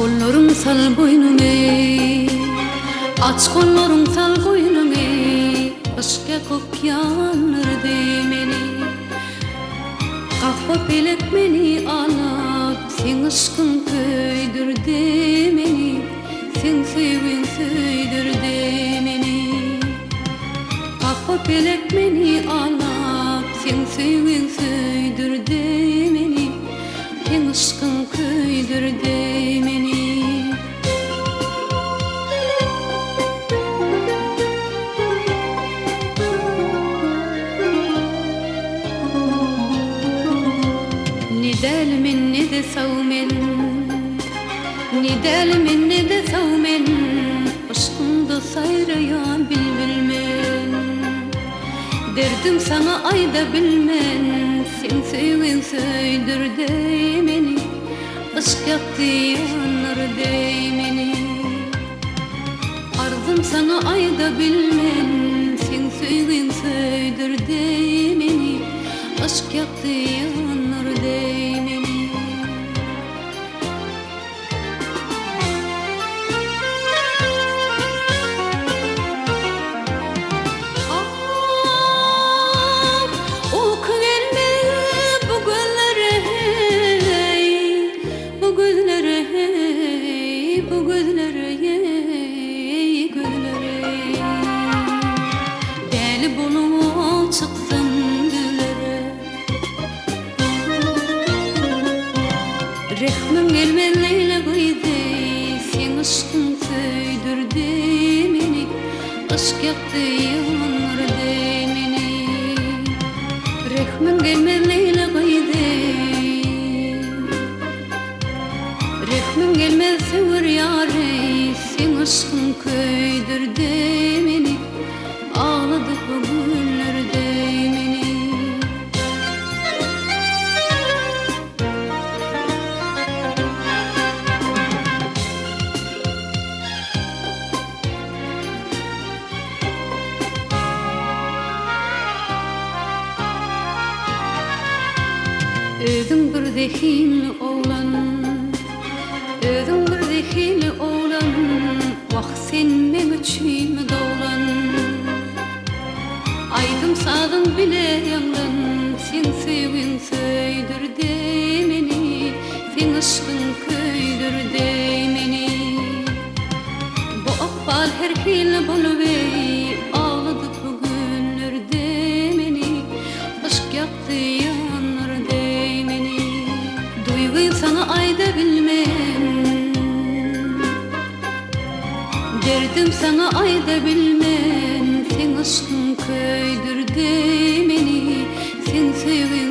gollaryň sal boýnuňy Aç gollaryň sal goýnuňy Yşk ýakyp ýandyrdy meni Gahba pelek meni alyp Seň yşkyň köýdürdi meni Seň söýgiň söýdürdi meni Gahba pelek meni alyp Seň söýgiň söýdürdi meni Seň yşkyň köýdürdi meni. Ne däli men ne-de sag men Ne däli men ne-de sag men Yşkyňda saýraýan bilbil men Derdim saňa aýda bilmen Seň söýgiň söýdürdi meni Yşk ýakdy ýandyrdy meni Arzym saňa aýda bilmen Seň söýgiň söýdürdi meni Yşk ýakdy ýandyrdy meni. Ah, uyku gelmez bu gözlere hey, bu gözlere hey, bu gözlere hey, gözlere. Däli bolup çyksyn düzlere. Rehmiň gelmez Leýla gyzy, Seň yşkyň söýdürdi meni, Yşk ýakdy, ýandyrdy meni. Rehmiň gelmez Leýla gyzy, Rehmiň gelmez söwer ýary, Seň yşkyň köýdürdi meni, Agladyp bu güldürdi meni. Özüň bir zehinli oglan, Özüň bir zehinli oglan, Wah, sen meň üçinmi doglan? Aýdym-sazyň bile ýaňlan, Seň söýgiň söýdürdi meni, Seň yşkyň köýdürdi meni. Bu ykbal her hili bolup eý, Agladyp bu günlerde meni, Yşk ýakdy, ýandyrdy meni. Duýgym saňa aýda bilmen. Derdim saňa aýda bilmen, Seň yşkyň köýdürdi meni, Seň söýgiň.